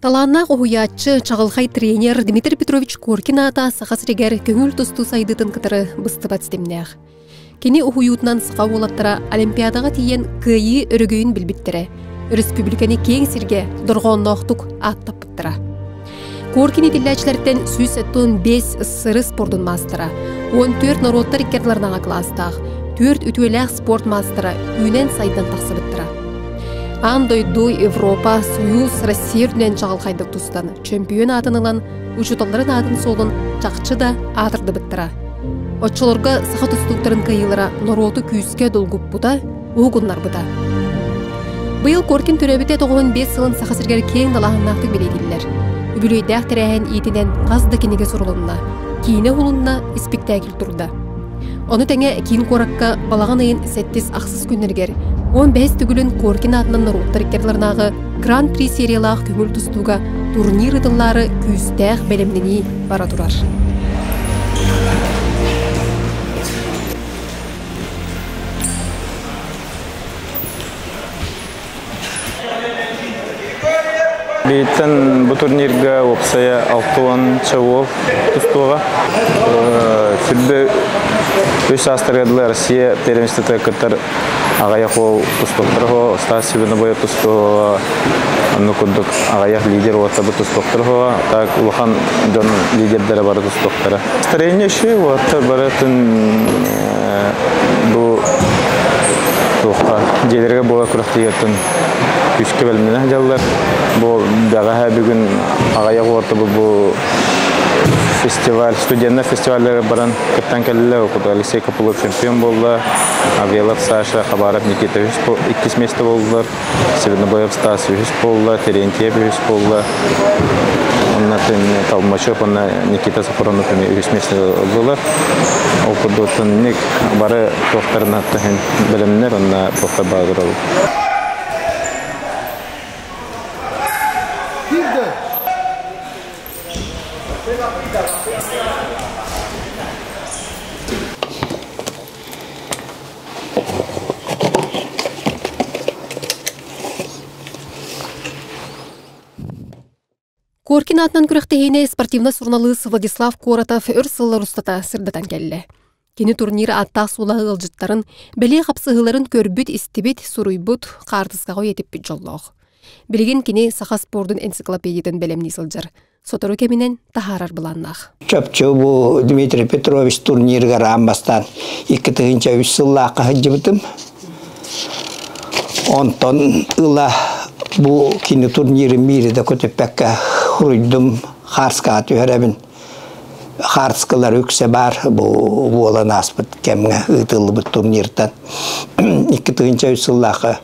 Талааннаах уһуйааччы, чаҕылхай тренер Дмитрий Петрович Коркин аата Саха сиригэр көҥүл тустуу сайдыытын кытары быстыбат ситимнээх. Кини уһуйуутунан саха уолаттара Олимпиадаҕа тиийэн кыайыы өрөгөйүн билбиттэрэ, өрөспүүбүлүкэни киэҥ сиргэ дорҕоонноохтук ааттаппыттара. Коркин итиллээччилэртэн 175 сыры спордун маастара, 14 норуоттар икки ардыларынааҕы кылаастаах, 4 үтүөлээх спорт маастара үүнэн-сайдан тахсыбыттара. Аан дойду, Европа, Союз, Россия үрдүнэн чаҕылхайдык тустан, чөмпүйүөн аатын ылан, учууталларын аатын-суолун чахчы да аатырдыбыттара. Оччолорго саха тустууктарын кыайыылара норуоту күүскэ долгуппута, уһугуннарбыта. Быйыл Коркин төрөөбүтэ 95 сылын Саха сиригэр киэҥ далааһыннаахтык бэлиэтииллэр. Үбүлүөйдээх тэрээһин иитинэн хас да кинигэ сурулунна, киинэ уһулунна, испиктээкил турда. Ону тэҥэ киин куоракка балаҕан ыйын сэттис-ахсыс күннэригэр 15 төгүлүн Коркин аатынан норуоттар иккардыларынааҕы Гран-при сериялаах көҥүл тустууга турнир ыытыллаары күүстээх бэлэмнэнии бара турар. Бийтэн бу турнирга уопсайа 60 ча уол тустуоҕа. Сүрбэ үс саастарга дылы Россия первенствота кыттар аҕыйах уол тустуохтара Стас Свинобоев тустуоҕа, онно курдук аҕыйах лидер уоттарбыт тустуохтара Так улахан дьон лидердэрэ бары тустуохтара. Настроение еще уоттар барытын бу туохха дьиэлэргэ буола күрэхтиһиэттэн күүскэ бэлэмнэнэ сылдьаллар. Бу бэҕэһээ бүгүн аҕыйах уоттабы бу фестиваль, студеннар фестиваллары баран кыттан кэллилэр. Ол Алексей Копылов чемпион буолла, Авелов Саша, Хабаров Никита иккис место буоллулар. Севернобоев Стас үһүс буолла, Терентьев үһүс буолла. Онно Толмачев уонна Никита Сафронов эмиэ үһүс миэстэ ыллылар. Ол курдук ник бары туохтарына төһөн бэлэмнэр онно туохтар баалар ол. Коркин аатынан күрэхтэһиини спортивнай суруналыыс Владислав Коротов өр сыллар устата сырдатан кэллэ. Кини турнир ааттаах суолаһы ыалдьыттарын, бэлиэ хапсыһыыларын көрбүт-истибит, суруйбут, хаартыскаҕа үйэтиппит дьоллоох. Билигин кини саха спордун энциклопедиятын бэлэмнии сылдьар. Сотору кэминэн таһаарар былааннаах. Чопчу бу Дмитрий Петрович турнирыгар аан бастаан 2003 сыллаахха сылдьыбытым. Онтон ыла бу кини турнирын биири да көтүппэккэ хуруйдум, хаарскаҕа түһэрэбин. Хаарскалар үксэ баар бу буолан ааспыт кэмҥэ ыытыллыбыт турниртан. 2003 сыллаахха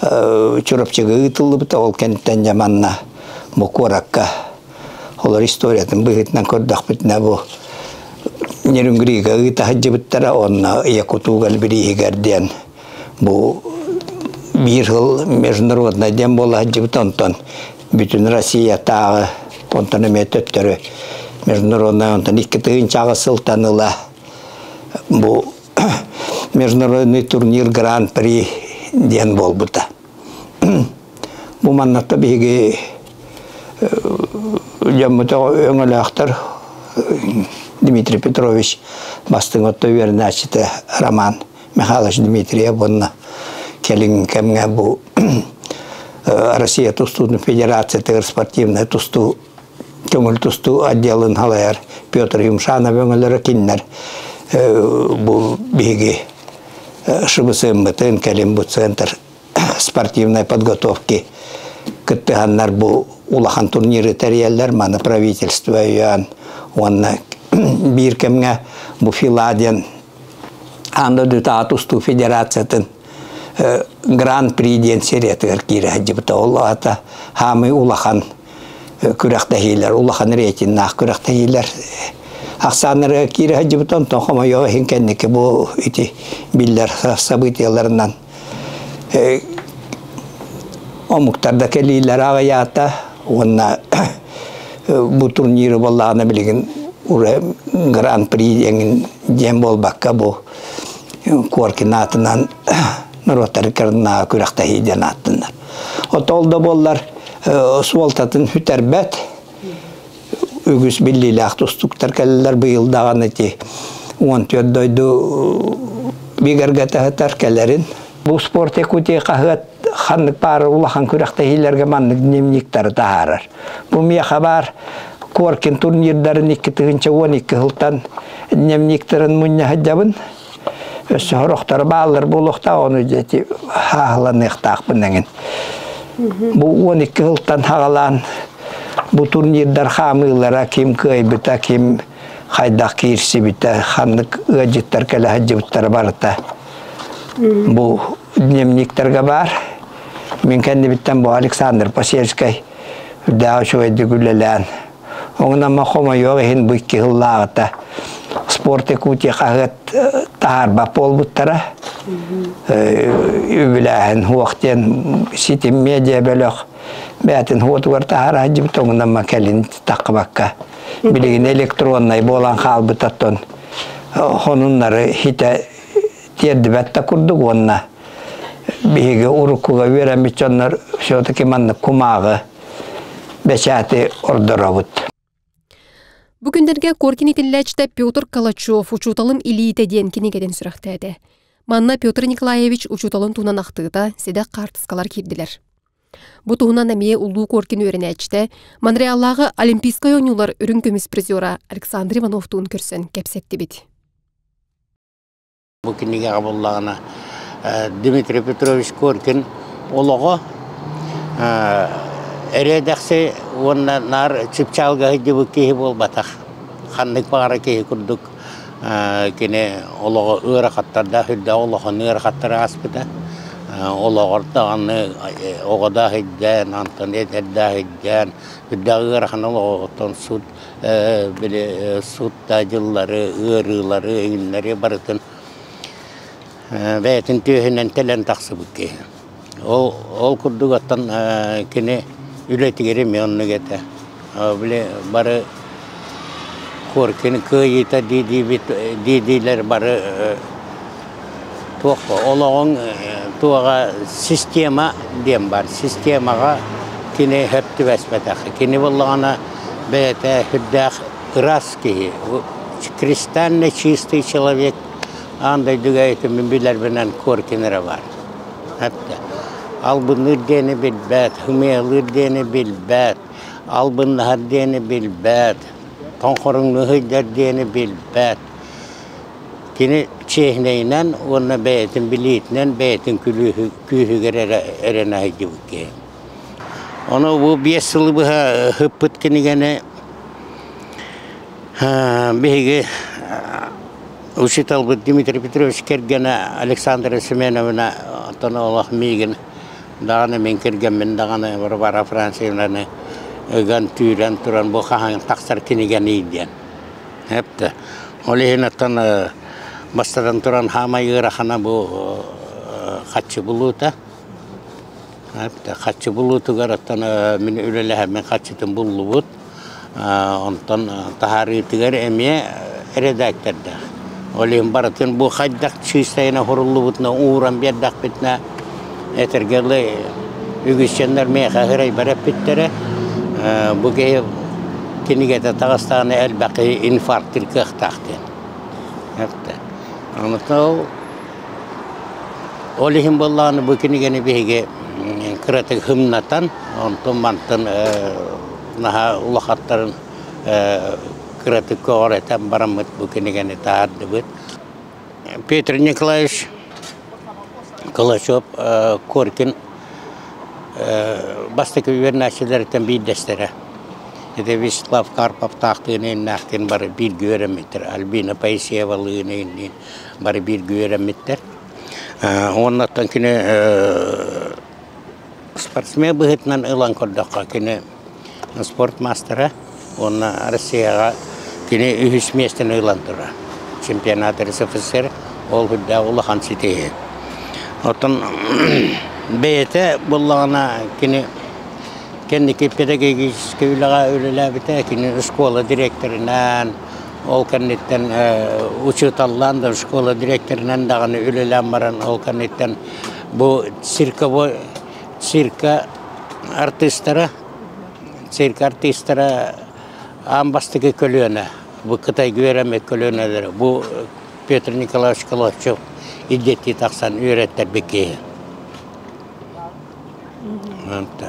Чурапчыга ыытыллыбыта, ол кэнниттэн дьэ манна бу куоракка олор историятын быһыытынан көрдөхпүтүнэ бу Нерюнгрига ыыта сылдьыбыттара уонна Якутугаль бирииһигэр диэн бу биир сыл международнай диэн буола сылдьыбыт онтон бүтүн Россиятааҕы онтон эмиэ төттөрү международнай онтон 2000 сылтан ыла бу международный турнир гран-при диэн буолбута. Бу маннатта биһиги дьоммут өҥөлөөхтөр Дмитрий Петрович бастыҥ отто үөрэнээччитэ Роман Михайлович Дмитриев уонна кэлин кэмҥэ бу Россия тустуутун федерациятыгар спортивнай тустуу көҥүл тустуу отделын салайар Петр Юмшанов өҥөлөрө кинилэр бу биһиги ШБСМ-мытын кэлин бу центр спортивной подготовки кыттыһаннар бу улахан турниры тэрийэллэр маны правительство өйөөн уонна биир кэмҥэ бу ФИЛА диэн аан дойдутааҕы тустуу федерациятын гран-при диэн сериятыгар киирэ сылдьыбыта ол аата хаамыы улахан күрэхтэһиилэр улахан рейтиннаах күрэхтэһиилэр ахсааннарыгар киирэ сылдьыбыта онтон хомойуох иһин кэнники бу ити биллэр событиеларынан омуктар да кэлиилэрэ аҕыйаата уонна бу турниры буоллаҕына билигин уже гран-при диэн диэн буолбакка бу Коркин аатынан норуоттары кырынааҕы күрэхтэһии диэн ааттанар. Отол да буоллар. суолтатын сүтэрбэт. Үгүс биллиилээх тустуктар кэллилэр быйыл даҕаны ити 14 дойду бигэргэтэ кэлэрин. Бу «Спорт Якутии» хаһыат ханнык баар улахан күрэхтэһиилэргэ маннык дневниктары таһаарар. Бу миэхэ баар Коркин турнирдарын 2012 сылтан дневниктарын мунньа сылдьабын. Өссө сорохторо бааллар буолуохтаах, ону дьэ хааһыланыахтаахпын эҥин. Бу 12 сылтан хаҕалаан бу турнирдар хаамыылара, ким кыайбыта, ким хайдах киирсибитэ, ханнык ыалдьыттар кэлэ сылдьыбыттара барыта бу дневниктарга баар. Мин кэннибиттэн бу Александр Посельскай үрдээх үчүгэйдик үлэлээн, оҥунама хомойуох иһин бу икки сыллааҕыта «Спорт Якутии» хаһыат таһаарбат буолбуттара. Үбүлээһин суох диэн ситим медиа бөлөх бэйэтин уотугар таһаара сылдьыбыт, оҥунама кэлин таххыбакка. Билигин электроннай буолан хаалбыт оттон хонуннары хитэ тиэрдибэт да курдук уонна биһиги уруккуга үөрэммит дьоннор все-таки маннык кумааҕы бэчээти ордоробут. Бу күннэргэ Коркин итиллээччитэ Петр Калачев «Учууталым илиитэ» диэн кинигэтин сүрэхтээтэ. Манна Петр Николаевич учууталын туһунан ахтыыта, сэдэх хаартыскалар киирдилэр. Бу туһунан эмиэ Улуу Коркин үөрэнээччитэ, Монреаллааҕы Олимпийскай оонньуулар үрүҥ көмүс призера Александр Ивановтуун көрсөн кэпсэттибит. Бу кинигэҕэ буллаҕына Дмитрий Петрович Коркин олоҕо эриэдэхси уонна наар чыпчаалга сылдьыбыт киһи буолбатах. Ханнык баҕарар киһи курдук кини олоҕо ыарахаттардаах, үрдээх улахан ыарахаттары ааспыта. Олоҕор даҕаны оҕо да сылдьан, онтон эдэр да сылдьан, үрдээх ыарахан олоҕуттан суд били сут дьыллары, ыарыылары, иҥиннэри барытын бэйэтин түөһүнэн тэлэн тахсыбыт киһи. Ол, ол курдук оттон кини үлэтигэр эмиэ оннук этэ. Били бары Коркин кыайыыта дии-диибит дии-диилэр бары туох олоҕуҥ туоҕа система диэн бар. Системаҕа кини сөп түбэспэтэх. Кини буоллаҕына бэйэтэ сүрдээх ыраас киһи. Кристально чистый человек аан дойдуга итимин билэрбинэн Коркин эрэ баар. Эптэ. Албынныыр диэни билбэт, ымыалыыр диэни билбэт, албыннаһар диэни билбэт, тоҥхоруҥнуу сылдьар диэни билбэт. Кини чиэһинэйинэн уонна бэйэтин билиитинэн, бэйэтин күүһүгэр эрэ эрэнэ сылдьыбыт киһи. Ону бу 5 сылы быһа ыппыт кинигэни биһиги учууталбыт Дмитрий Петрович кэргэнэ Александра Семеновна оттон олох миигин даҕаны мин кэргэммин даҕаны Варвара Францевнаны ыган түүрэн туран бу хаһан тахсар кинигэний диэн. Эптэ. Ол иһин оттон бастатан туран хаамай ыарахана бу хаччы булуута. Хаччы булуутугар оттон мин үлэлэһэммин хаччытын буллубут. Онтон таһаарыытыгар эмиэ эрэдээктэрдээх. Ол иһин барытын бу хайдах чыыстайына хуруллубутуна ууран биэрдэхпитинэ этэргэ дылы үгүс дьоннор миэхэ ыһырайбар эппиттэрэ. Бу киһи кинигэтэ таҕыстаҕына элбэх киһи инфарктыыр кыахтаах диэн. Онон ол иһин буоллаҕына бу кинигэни биһиги кыратык һымнатан, онтон мантан наһаа улахаттарын кыратык көҕүрэтэн бараммыт бу кинигэни таһаардыбыт. Петр Николаевич Калачев Коркин бастакы үөрэнээччилэриттэн биирдэстэрэ. Ити Вячеслав Карповтаахтыын иннээхтиин бары бииргэ үөрэммиттэр. Альбина Поисеевалыын инниин бары бииргэ үөрэммиттэр. Уоннаттан кини спортсмен быһыытынан ылан көрдөххө, кини спорт маастара уонна Россияҕа кини үһүс миэстэни ылан турар. Чемпионат РСФСР ол үрдээх улахан ситиһии. Оттон бэйэтэ буоллаҕына кини кэнники педагогическай үлэҕэ үлэлээбитэ, кини школа дириэктэринэн, ол кэнниттэн учууталлаан да школа дириэктэринэн даҕаны үлэлээн баран, ол кэнниттэн бу цирковой цирка артыыстара, цирк артыыстара аан бастакы көлүөнэ, бу Кытайга үөрэммит көлүөнэлэрэ, бу Петр Николаевич Коловчев илдьиттии тахсан үөрэттэрбит киһи.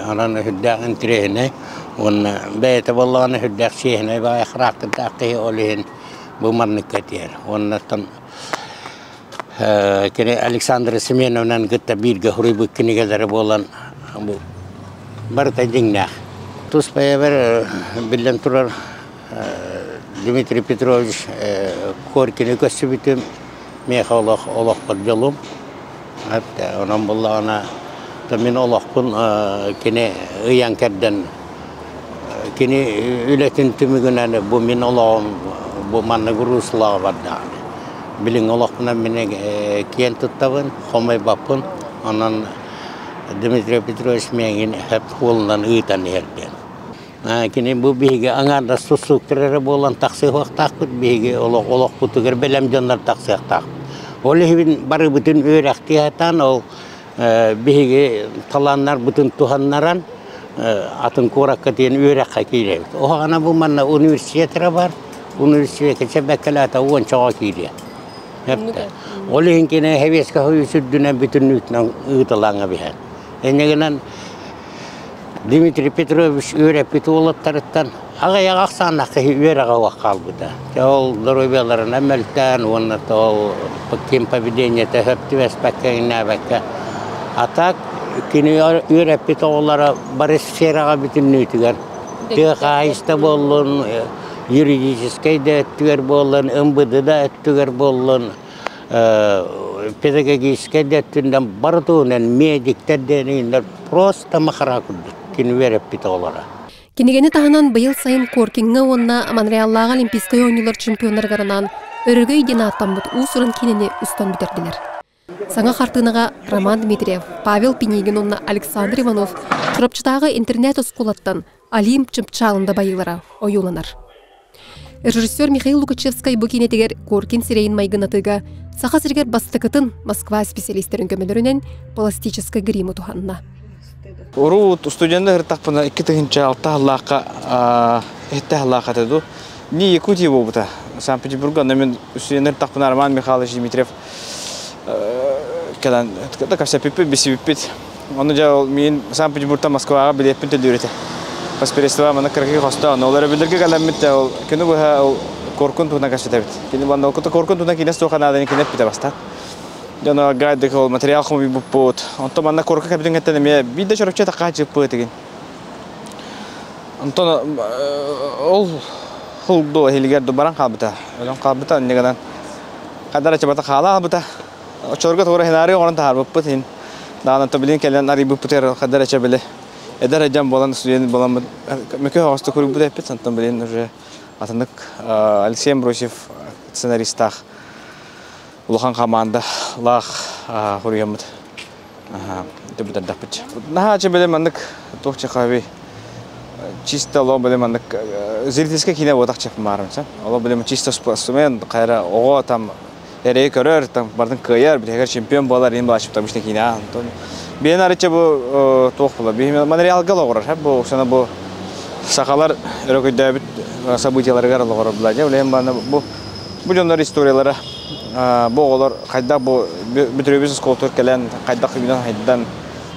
Онон үрдээх интириэһинэй уонна бэйэтэ буоллаҕына үрдээх чиэһинэй баҕайы характердаах киһи ол иһин бу манныкка тиийэр. Уоннаттан кини Александра Семеновнаны кытта бииргэ суруйбут кинигэлэрэ буолан бу барыта дьиҥнээх. Тус бэйэбэр биллэн турар Дмитрий Петрович Коркины көрсүбүтүм миэхэ олох олохпор дьолум. Онон буллаҕына мин олохпун кини ыйан кэрдэн кини үлэтин түмүгүнэн бу мин олоҕум бу маннык руслаҕа бардаҕына. Билиҥҥи олохпунан мин киэн туттабын, хомойбоппун. Онон Дмитрий Петрович миигин сөп суолунан ыытан иһэр диэн. Кини бу биһиги аҥаардас тустууктар эрэ буолан тахсыахтаахпыт, биһиги олох олохпутугар бэлэм дьоннор тахсыахтаахпыт. Ол иһин барыбытын үөрэхтии сатаан, ол биһиги талааннарбытын туһаннаран атын куоракка тиийэн үөрэххэ киирэбит. Оһоҕона бу манна университет эрэ бар, университекка чэбэккэлээтэ уончаҕа киириэ. Ол иһин кини Сэбиэскэй Союз үрдүнэн бүтүннүүтүнэн ыытылаҥа биһэр. Инньэ гынан Дмитрий Петрович үөрэппит уолаттарыттан аҕыйах ахсааннаах киһи үөрэҕэ уох хаалбыта. Ол доруобуйаларынан мөлтөөн уонна ол ким поведениета сөп түбэспэккэ иҥнээбэккэ. А так кини үөрэппит оҕолоро бары сфераҕа бүтүннүүтүгэр тыа хаһаайыста буоллун, юридическай да өттүгэр буоллун, МВД да өттүгэр буоллун, педагогическай да өттүнэн бары туһунан медиктэр диэн просто махара курдук кини үөрэппит оҕолоро. Кинигэни таһынан быйыл сайын Коркиҥҥа уонна Монреаллааҕы Олимпийскай оонньуулар чемпионнарыгар анаан Өрөгөй диэн ааттаммыт уус-уран киинэни устан бүтэрдилэр. Саҥа хартыынаҕа Роман Дмитриев, Павел Пинигин уонна Александр Иванов Чурапчытааҕы интернет-оскуолаттан Олимп чыпчаалын дабайыылара ойууланар. Режиссер Михаил Лукачевскай бу киинэтигэр Коркин сирэйин майгынатыыга Саха сиригэр бастакытын Москва специалистэрин көмөлөрүнэн пластическай гримы туһанна. Урут студенты ыртахпына 2006 сыллаахха эттэ сыллаахха ду не Якутия буолбута. Санкт-Петербурга мен студенттер тахпына Роман Михайлович Дмитриев кэлэн кэпсэппиппит, билсибиппит. Ону дьэ мин Санкт-Петербургтан Москваҕа билиэппин төлүүр этэ. Паспирество маны кыракый хостоон. Ол өрөбүллэргэ кэлэммит ол күнү быһа ол Коркун туһунан кэпсэтэбит. Кини манна ол Коркун туһунан киинэ суох нааданы кини эппитэ бастаан. Дьоно гайдык ол материал хомуйбуппут. Онтон манна Корка кэбитин эмиэ биир да чороччу такка чыппыт игин. Онтон ол хыл иһилигэр баран хаалбыта. Өлөн хаалбыта иннигэнэн хадара чабата хаала хаалбыта. Оччолорго туора хинары оҥорон таһаарбыппыт иһин даҕаны билин кэлэн арыйбыппытыгар хадара чабили эдэр эдьэн буолан студент буоламмыт мөкө оҕосто куруйбут эппит онтон билин уже атынык Алексей Амбросьев сценаристаах улахан команда лаах хуруйаммыт бүтэрдэхпит. Наһаа чэ били маннык туох чахаби чисто олоо били маннык зрительскэй киинэ буотах чапмаарым олоо били чисто спортсмен кайра оҕо там эрэйи көрөр, там бардын кыайар, битэгэр чемпион буолар, ин балачып табышны киинэ. Онтон биэн арыча бу туох була. Монреалга лоҕорор, бу сана бу сахалар өрөкөйдөөбүт событияларыгар лоҕорор була. Дьэ, билэн баны бу бу дьоннор историялара бу оҕолор хайдах бу бүтүрүбүс оскуолатыгар кэлэн хайдах үүнэн хайдан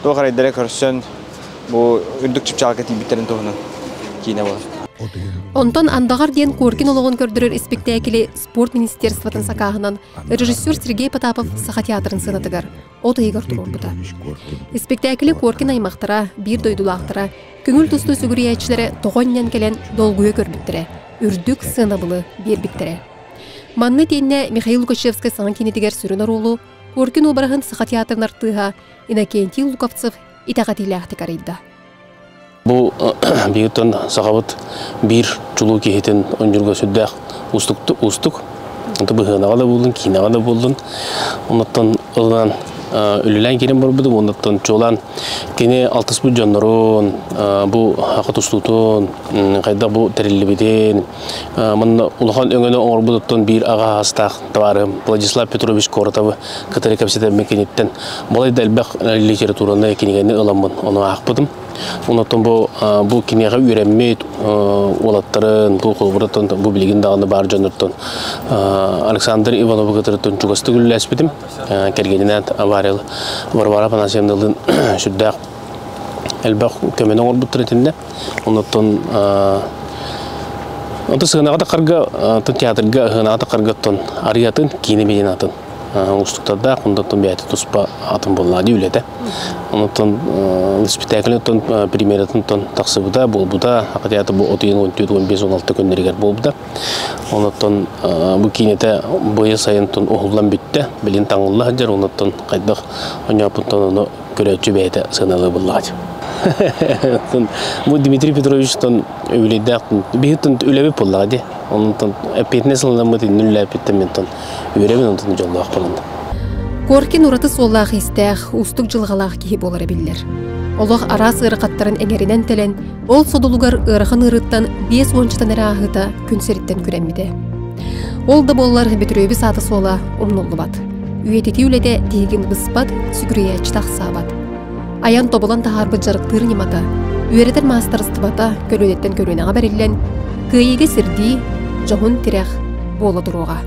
туох эрайдары көрсөн бу үрдүк чыпчаалга тиийбиттэрин туһунан киинэ буолар. Онтон Андаҕар диэн Коркин олоҕун көрдөрөр испиктээкили спорт министерствотын сакааһынан режиссер Сергей Потапов Саха театрын сыанатыгар от ыйыгар туруорбута. Испиктээкили Коркин аймахтара, биир дойдулаахтара, көҥүл тустуу сүгүрүйээччилэрэ тоҕо анньан кэлэн долгуйа көрбүттэрэ, үрдүк сыанабылы биэрбиттэрэ. Манна итиэннэ Михаил Лукачевскай саҥа киинэтигэр сүрүн оруолу Коркин уобараһын Саха театрын артыыһа Иннокентий Луковцев итэҕэтиилээхтик арыйда. Бу биһиттэн сахабыт биир чулуу киһитин оонньуурга сүрдээх уустук уустук. Быһыанаҕа да буоллун, киинэҕэ да буоллун. Оннуттан ылынан үлэлээн киирэн барбытым. Оннуттан чуолаан кини алтыспыт дьоннорун, бу саха тустуутун, хайдах бу тэриллибитин, манна улахан өҥөнү оҥорбутуттан биир аҕа аастаах табаарыһым Владислав Петрович Коротовы кытары кэпсэтэммин киниттэн балай да элбэх литератураны кинигэни ыламмын ону аахпытым. Онтон бу бу киниэхэ үөрэммит уолаттарын, бу холобураттан бу билигин даҕаны баар дьоннортон Александр Ивановы кытары чугастык үлэлэспитим. Кэргэнинээн авария Варвара Афанасьевналыын сүрдээх элбэх көмөнү оҥорбуттар итиннэ. Онтон Онтон сыанаҕа тахарга, театрга сыанаҕа тахарга оттон арыйатын, киинэ билин атын уустуктардаах, онтон бэйэтэ туспа атын буоллаа дии үлэтэ. Онтон спектакль оттон премьератын тахсыбыта, буолбута, театр бу 34, 15, 16 күннэригэр буолбута. Онтон бу киинэтэ быйыл сайын уһуллан бүттэ, билин таҥылла сылдьар, онтон хайдах онньооппуттан ону көрөөччү бэйэтэ сыаналыы буллаҕа. Бу Дмитрий Петровичтан үбүлүйдээх биһиттэн үлэбит буоллаҕа дии. Онтон эппиэтинэс ылынаммыт иннин үлэлээппиттэн ментон үөрэбин онтон дьоллоох болунна. Коркин ураты суоллаах-иистээх, уустук дьылҕалаах киһи буолара биллэр. Олох араас ыарахаттарын эҥэринэн тэлэн, ол содулугар ыарахан ыарыыттан 50-чатан эрэ ааһыыта күн сириттэн күрэммитэ. Ол да буоллар Бөтүрүөбүс аата-суола умнуллубат. Үйэтитии үлэтэ тиһигин быспат, сүгүрүйээччи тахсаабат. Айан тобулан таһаарбыт дьарыктыыр ньымата, үөрэтэр маастарыстыбата көлүөнэттэн көлүөнэҕэ бэриллэн, кыайыыга сирдии, дьоһун тирэх буола туруоҕа.